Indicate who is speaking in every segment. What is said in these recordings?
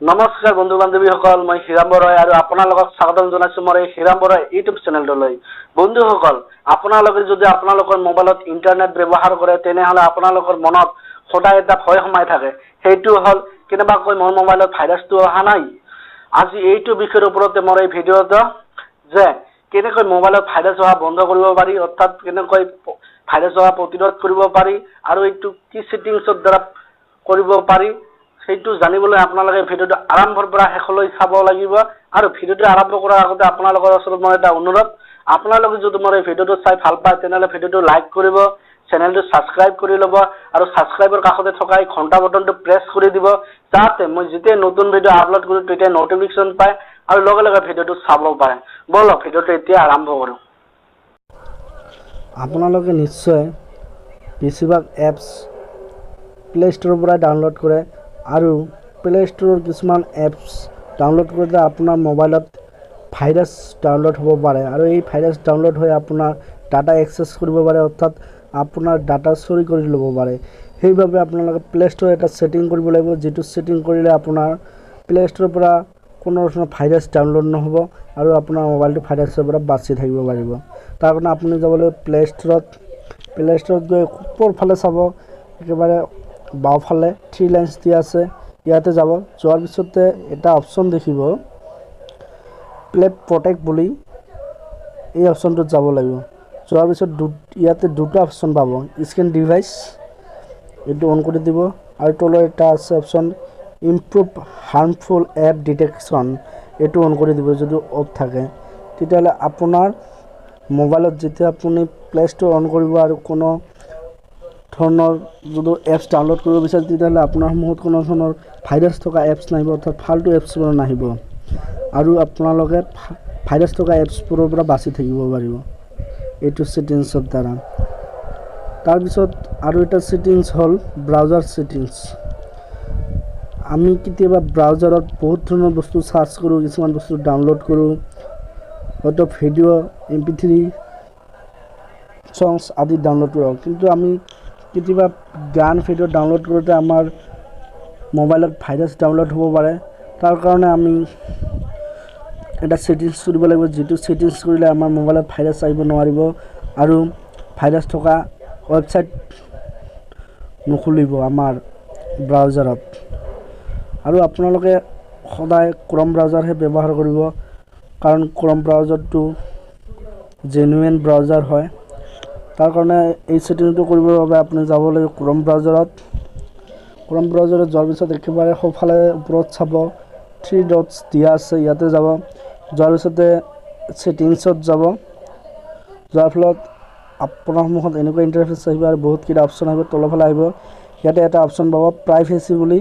Speaker 1: নমস্কাৰ বন্ধু বান্ধৱীসকল, মই হিৰাম্বৰ ৰয় আৰু আপোনালোকক স্বাগতম জনাইছো মোৰ এই হিৰাম্বৰ ৰয় ইউটিউব চেনেলটোলৈ। বন্ধুসকল, আপোনালোকে যদি আপোনালোকৰ মোবাইলত ইণ্টাৰনেট ব্যৱহাৰ কৰে, তেনেহ'লে আপোনালোকৰ মনত সদায় এটা ভয় সোমাই থাকে। সেইটো হ'ল, কেনেবাকৈ মোৰ মোবাইলত ভাইৰাছটো অহা নাই। আজি এইটো বিষয়ৰ ওপৰতে মোৰ এই ভিডিঅ'টো যে কেনেকৈ মোবাইলত ভাইৰাছ অহা বন্ধ কৰিব পাৰি, অৰ্থাৎ কেনেকৈ ভাইৰাছ অহা প্ৰতিৰোধ কৰিব পাৰি আৰু এইটো কি ছেটিংছৰ দ্বাৰা কৰিব পাৰি, সেইটো জানিবলৈ আপোনালোকে ভিডিঅ'টো আৰম্ভৰ পৰা শেষলৈ চাব লাগিব। আৰু ভিডিঅ'টো আৰম্ভ কৰাৰ আগতে আপোনালোকৰ ওচৰত মোৰ এটা অনুৰোধ, আপোনালোকে যদি মোৰ এই ভিডিঅ'টো চাই ভাল পায়, তেনেহ'লে ভিডিঅ'টো লাইক কৰিব, চেনেলটো ছাবস্ক্ৰাইব কৰি ল'ব আৰু ছাবস্ক্ৰাইবৰ কাষতে থকা এই ঘণ্টা বটনটো প্ৰেছ কৰি দিব, যাতে মই যেতিয়াই নতুন ভিডিঅ' আপলোড কৰোঁ, তেতিয়াই ন'টিফিকেশ্যন পায় আৰু লগে লগে ভিডিঅ'টো চাব পাৰে। ব'লক, ভিডিঅ'টো এতিয়া আৰম্ভ কৰোঁ।
Speaker 2: আপোনালোকে নিশ্চয় বেছিভাগ এপছ প্লে' ষ্ট'ৰৰ পৰাই ডাউনলোড কৰে আৰু প্লে' ষ্ট'ৰৰ কিছুমান এপছ ডাউনলোড কৰোঁতে আপোনাৰ মোবাইলত ভাইৰাছ ডাউনলোড হ'ব পাৰে আৰু এই ভাইৰাছ ডাউনলোড হৈ আপোনাৰ ডাটা এক্সেছ কৰিব পাৰে, অৰ্থাৎ আপোনাৰ ডাটা চুৰি কৰি ল'ব পাৰে। সেইবাবে আপোনালোকে প্লে' ষ্ট'ৰ এটা ছেটিং কৰিব লাগিব, যিটো ছেটিং কৰিলে আপোনাৰ প্লে' ষ্ট'ৰৰ পৰা কোনো ধৰণৰ ভাইৰাছ ডাউনলোড নহ'ব আৰু আপোনাৰ মোবাইলটো ভাইৰাছৰ পৰা বাচি থাকিব পাৰিব। তাৰ কাৰণে আপুনি যাব লাগিব প্লে' ষ্ট'ৰত। প্লে' ষ্ট'ৰত গৈ ওপৰ ফালে চাব, একেবাৰে বাওঁফালে থ্ৰী লাইনছ দিয়া আছে, ইয়াতে যাব। যোৱাৰ পিছতে এটা অপশ্যন দেখিব প্লে প্ৰটেক্ট বুলি, এই অপশ্যনটোত যাব লাগিব। যোৱাৰ পিছত ইয়াতে দুটা অপশ্যন পাব, স্কেন ডিভাইচ, এইটো অন কৰি দিব আৰু তলত এটা আছে option improve harmful app detection, এইটো অন কৰি দিব যদি অফ থাকে। তেতিয়াহ'লে আপোনাৰ মোবাইলত যেতিয়া আপুনি প্লে' ষ্ট'ৰ অন কৰিব আৰু কোনো ধৰণৰ যদি এপছ ডাউনলোড কৰিব বিচাৰে, তেতিয়াহ'লে আপোনাৰ সন্মুখত কোনো ধৰণৰ ভাইৰাছ থকা এপছ নাহিব, অৰ্থাৎ ফাল্টু এপছবোৰ নাহিব আৰু আপোনালোকে ভাইৰাছ থকা এপছবোৰৰ পৰা বাচি থাকিব পাৰিব এইটো ছেটিংছৰ দ্বাৰা। তাৰপিছত আৰু এটা ছেটিংছ হ'ল ব্ৰাউজাৰ ছেটিংছ। আমি কেতিয়াবা ব্ৰাউজাৰত বহুত ধৰণৰ বস্তু চাৰ্চ কৰোঁ, কিছুমান বস্তু ডাউনলোড কৰোঁ, হয়তো ভিডিঅ', MP3, songs আদি ডাউনলোড কৰোঁ। কিন্তু আমি কেতিয়াবা গান, ভিডিঅ' ডাউনলোড কৰোঁতে আমাৰ মোবাইলত ভাইৰাছ ডাউনলোড হ'ব পাৰে। তাৰ কাৰণে আমি এটা ছেটিংছ কৰিব লাগিব, যিটো ছেটিংছ কৰিলে আমাৰ মোবাইলত ভাইৰাছ আহিব নোৱাৰিব আৰু ভাইৰাছ থকা ৱেবছাইট নুখুলিব আমাৰ ব্ৰাউজাৰত। আৰু আপোনালোকে সদায় ক্ৰম ব্ৰাউজাৰহে ব্যৱহাৰ কৰিব, কাৰণ ক্ৰম ব্ৰাউজাৰটো জেনুৱেন ব্ৰাউজাৰ হয়। তাৰ কাৰণে এই ছেটিংটো কৰিবৰ বাবে আপুনি যাব লাগিব ক্ৰম ব্ৰাউজাৰত। ক্ৰম ব্ৰাউজাৰত যোৱাৰ পিছত একেবাৰে সোঁফালে ওপৰত চাব, থ্ৰী ডটছ দিয়া আছে, ইয়াতে যাব। যোৱাৰ পিছতে ছেটিংছত যাব। যোৱাৰ ফলত আপোনাৰ সন্মুখত এনেকুৱা ইণ্টাৰফেচ আহিব আৰু বহুতকেইটা অপশ্যন আহিব। তলৰফালে আহিব, ইয়াতে এটা অপশ্যন পাব প্ৰাইভেচি বুলি,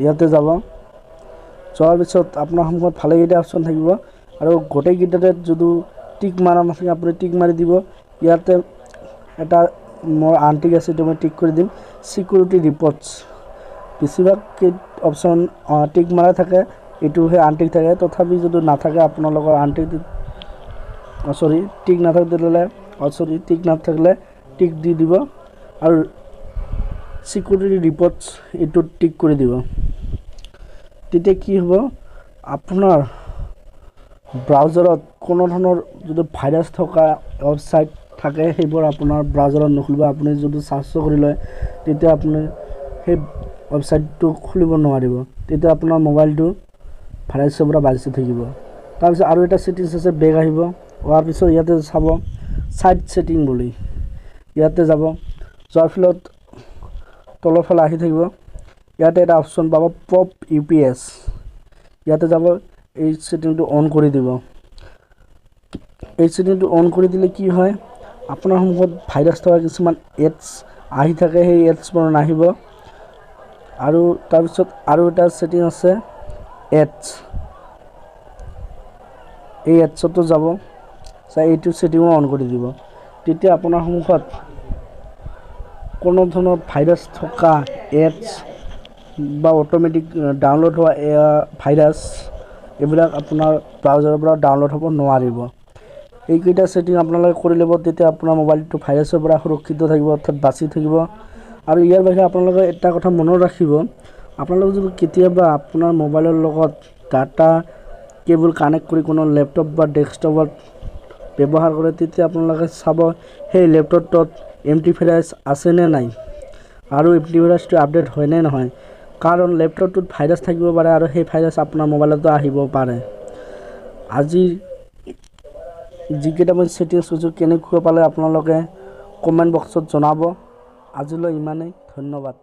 Speaker 2: ইয়াতে যাব। যোৱাৰ পিছত আপোনাৰ সন্মুখত ভালেকেইটা অপশ্যন থাকিব আৰু গোটেইকেইটাতে যদি টিক মাৰা নাথাকে, আপুনি টিক মাৰি দিব। ইয়াতে এটা মোৰ আনটিক আছে, এইটো মই টিক কৰি দিম। ছিকিউৰিটি ৰিপৰ্টছ, বেছিভাগ অপশ্যন টিক মাৰা থাকে, এইটোহে আনটিক থাকে। তথাপি যদি নাথাকে আপোনালোকৰ আনটিক, চৰি, টিক নাথাকে তেতিয়াহ'লে, চৰি, টিক নাথাকিলে টিক দি দিব আৰু ছিকিউৰিটি ৰিপৰ্টছ এইটোত টিক কৰি দিব। তেতিয়া কি হ'ব, আপোনাৰ ব্ৰাউজাৰত কোনো ধৰণৰ যদি ভাইৰাছ থকা ৱেবছাইট থাকে, সেইবোৰ আপোনাৰ ব্ৰাউজাৰত নুখুলিব। আপুনি যদি চাৰ্চ কৰি লয়, তেতিয়া আপুনি সেই ৱেবছাইটটো খুলিব নোৱাৰিব। তেতিয়া আপোনাৰ মোবাইলটো ভাইৰাছৰ পৰা বাচি থাকিব। তাৰপিছত আৰু এটা ছেটিংছ আছে, বেক আহিব। হোৱাৰ পিছত ইয়াতে চাব চাইট ছেটিং বুলি, ইয়াতে যাব। যোৱাৰ ফলত তলৰ ফালে আহি থাকিব, ইয়াতে এটা অপশ্যন পাব পপ ইউ পি এছ, ইয়াতে যাব, এই ছেটিংটো অন কৰি দিব। এই ছেটিংটো অন কৰি দিলে কি হয়, আপোনাৰ সন্মুখত ভাইৰাছ থকা কিছুমান এডছ আহি থাকে, সেই এডছবোৰ নাহিব। আৰু তাৰপিছত আৰু এটা ছেটিং আছে এডছ, এই এডছতো যাব, চাই এইটো ছেটিঙো অন কৰি দিব। তেতিয়া আপোনাৰ সন্মুখত কোনো ধৰণৰ ভাইৰাছ থকা এডছ বা অট'মেটিক ডাউনলোড হোৱা ভাইৰাছ, এইবিলাক আপোনাৰ ব্ৰাউজাৰৰ পৰা ডাউনলোড হ'ব নোৱাৰিব। এইকেইটা ছেটিং আপোনালোকে কৰি ল'ব, তেতিয়া আপোনাৰ মোবাইলটো ভাইৰাছৰ পৰা সুৰক্ষিত থাকিব, অৰ্থাৎ বাচি থাকিব। আৰু ইয়াৰ বাহিৰে আপোনালোকে এটা কথা মনত ৰাখিব। আপোনালোকে যদি কেতিয়াবা আপোনাৰ মোবাইলৰ লগত ডাটা কেবুল কানেক্ট কৰি কোনো লেপটপ বা ডেস্কটপত ব্যৱহাৰ কৰে, তেতিয়া আপোনালোকে চাব সেই লেপটপটোত এণ্টিভাইৰাছ আছেনে নাই আৰু এণ্টিভাইৰাছটো আপডেট হয়নে নহয়। কাৰণ লেপটপটোত ভাইৰাছ থাকিব পাৰে আৰু সেই ভাইৰাছ আপোনাৰ মোবাইলতো আহিব পাৰে। আজি যিকেইটা মই ছেটিংছ কৈছোঁ, কেনেকুৱা পালে আপোনালোকে কমেণ্ট বক্সত জনাব। আজিলৈ ইমানেই, ধন্যবাদ।